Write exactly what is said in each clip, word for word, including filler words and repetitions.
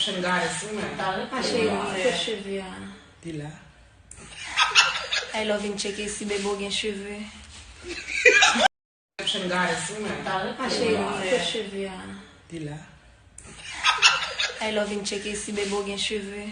Production goddess, ou menm, pa ret. Ma cheri, kote cheve a? Li la. Ay, love, vin tcheke si bebe w gen cheve. Production goddess, ou menm, pa ret. Ma cheri, kote cheve a? Li la. Ay, love, vin tcheke si bebe w gen cheve.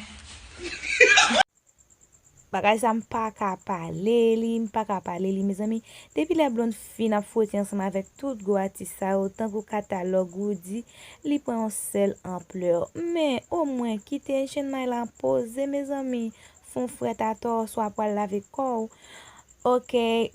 Bagay sa m pa ka pale li, m pa ka pale li, mezanmi. Depi lè Blonde fin ap fwote ansanm avèk tout gwo atis sa yo, tankou katalòg Roody, li pran yon sèl anplè. Men, omwen, kite Asian May la poze, mezanmi. Fon frèt atò, swa pral lave kò w. Ok,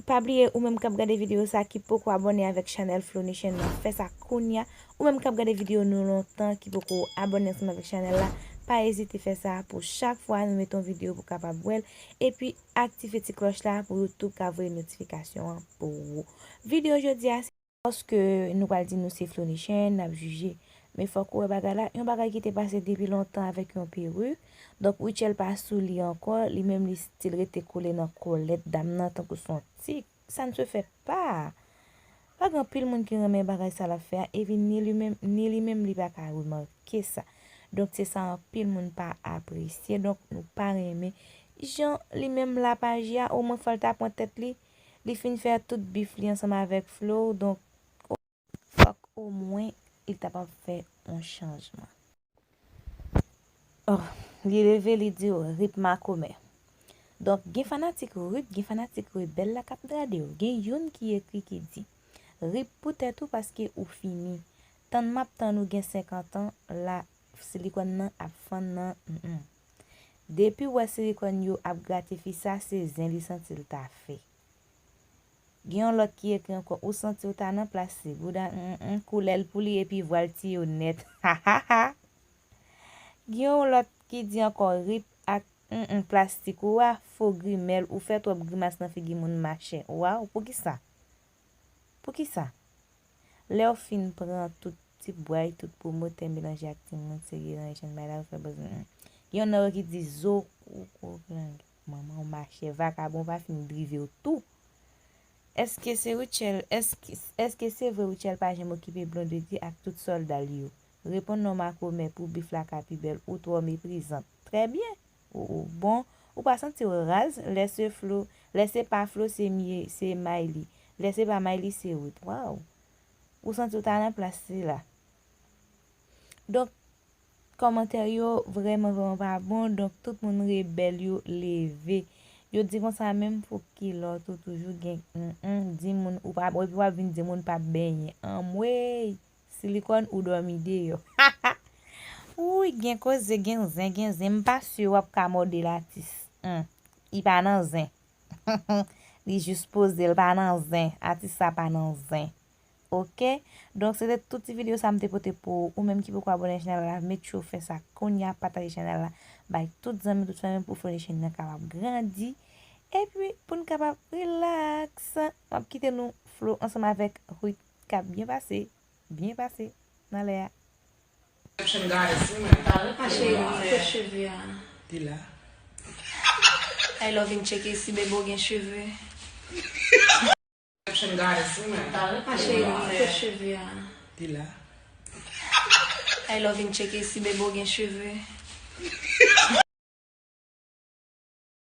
pa bliye, ou menm k ap gade videyo sa ki poko abòne avèk chanèl Flow Nation nan, fè sa kounya. Ou menm k ap gade videyo nou lontan, ki poko abòne ansanm avèk chanèl la, pa ezite fè sa pou chak fwa nou mete yon videyo pou w kapab wè l. Epi aktive ti klòch la pou YouTube ka voye notifikasyon an pou ou. Videyo jodi a, se paske nou pral di nou se Flow Nation, n ap jije. Men fòk ou wè bagay la, yon bagay ki te pase depi lontan avèk yon perik. Donk, Rutshelle pa sou li ankò, li menm li still rete kole nan kòlèt dam nan tankou se yon tik. Ça ne se fait pas. Pa gen anpil moun ki renmen bagay sa l ap fè a, epi ni li menm, ni li menm li pa ka remake sa. Donk, se sa anpil moun pa apresye. Donk, nou pa renmen jan li menm l ap aji a, omwen fò l ta pran tèt li. Li fin fè tout bif li ansanm avèk Flow, donk, fòk omwen li t ap ap fè yon chanjman. Oh, li leve, li di w, "Rip makomè." Donk, gen fanatik Rip, gen fanatik rebèl la k ap gade w. Gen youn ki ekri ki di, "Rip pou tèt ou paske ou fini. Tann m ap tann ou gen senkant an, la silikòn nan ap fann nan, mm, mm. Depi w wè silikòn yo ap grate fi sa, se zen li santi l ta fè." Gen yon lòt ki ekri ankò, "Ou santi w ta nan plas li, bouda, mm, mm, koulè l pou li epi vwa l tiye w nèt. Ha, ha, ha." Gen yon lòt ki di ankò, "Rip ak, mm, mm, plastik ou a, fo grimèl, ou fè twòp grimas nan figi moun machè." Waw, poukisa? Poukisa? Lè w fin pran tout ti bway, tout pwomotè melanje ak timoun serye nan Asian May la, ou fè buzz, mm, mm. Gen yon nan yo ki di, "Zo, koko, manman w machè, vakabon pa fin drive w tou." Èske se Rutshelle, èske, èske se vre Rutshelle pa janm okipe Blondedy ak tout sòlda l yo? Reponn non makomè pou bif la ka pi bèl, ou twò meprizant. Trè byen. Ou, ou, bon, ou pa santi w raz, lè se Flo, lè se pa Flo, se Mye, se Mayli. Lè se pa Mayli, se Ruth. Waw. Ou santi w ta nan plas sila. Donk, kòmantè yo vrèman, vrèman pa bon. Donk, tout moun rebèl yo leve. Yo di konsa, menm fo kilòt ou toujou gen, mm, mm, di moun ou pa, epi w ap vin di moun pa benyen. Anmwey, silikòn ou dòmi deyò. Wi, gen koze, gen zen, gen zen. M pa si w ap ka mòde l atis. Hmm. Li pa nan zen. Li jis poze, l pa nan zen. Atis sa pa nan zen. Ok? Donk, se te tout ti videyo sa m te pote pou ou. Ou menm ki poko abòne chanèl la, make sure w fè sa kounye a, pataje chanèl la bay tout zanmi, tout fanmi pou Flow Nation nan kapab grandi. Epi, pou n kapab relax, m ap kite nou Flow ansanm avèk Ruth k ap byen pase, byen pase nan lè a. Production goddess, ou menm, pa ret. Ma cheri, kote cheve a? Li la. Ay, love, vin tcheke si bebe w gen cheve. Production goddess, ou menm, pa ret. Ma cheri, kote cheve a? Li la. Ay, love, vin tcheke si bebe w gen cheve.